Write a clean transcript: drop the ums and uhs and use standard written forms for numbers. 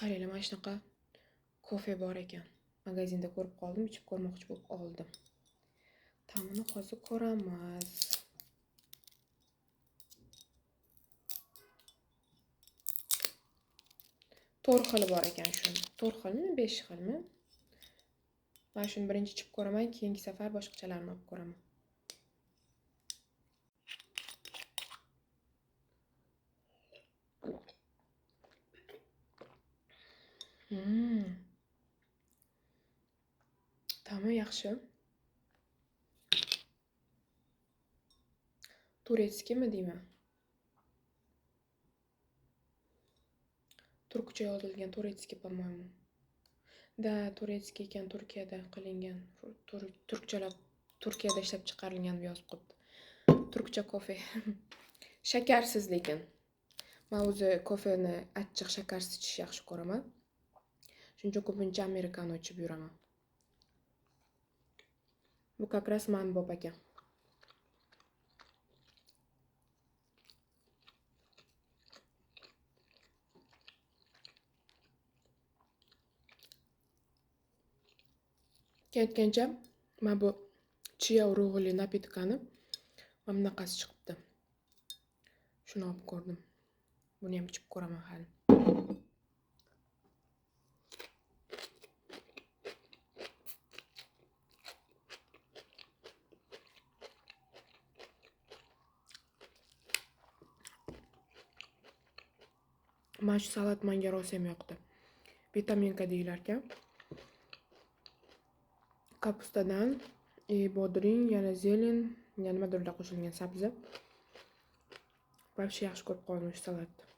Qaranglar, mana shunaqa kofe bor ekan. Magazinda ko'rib qoldim, ichib ko'rmoqchi bo'lib oldim. Ta'mini hozir ko'ramiz. To'rt xili bor ekan shuni. 4 xilmi, 5 xilmi? Men shuni birinchi ichib ko'raman, keyingi safar boshqachalarini olib ko'raman. Ta'mi yaxshi. Турецкий mi deyman? Turkcha yozilgan, турецкий, по-моему. Да, турецкий ekan, Turkiyada qilingan. Turkchalab Turkiyada ishlab chiqarilgan deb yozib qo'yibdi. Turkcha kofe. Shakarsiz lekin. Men o'zi kofeni achchiq shakarsiz ichishni yaxshi ko'raman. Shuning uchun ko'pincha amerikano ichib yuraman. Bu как раз manbop ekan. Aytgancha, mana bu chia urug'ili напитка ni mana bunaqasi chiqibdi. Shuni olib ko'rdim. Buni ham ichib ko'raman hali. Mana shu salat menga rosayam yoqdi. Vitaminka deyilar ekan. Капуста dan, и bodring, yana зелень, yana nimadirlar qo'shilgan sabzi. Вообще yaxshi ko'rib qoldim shu salatni.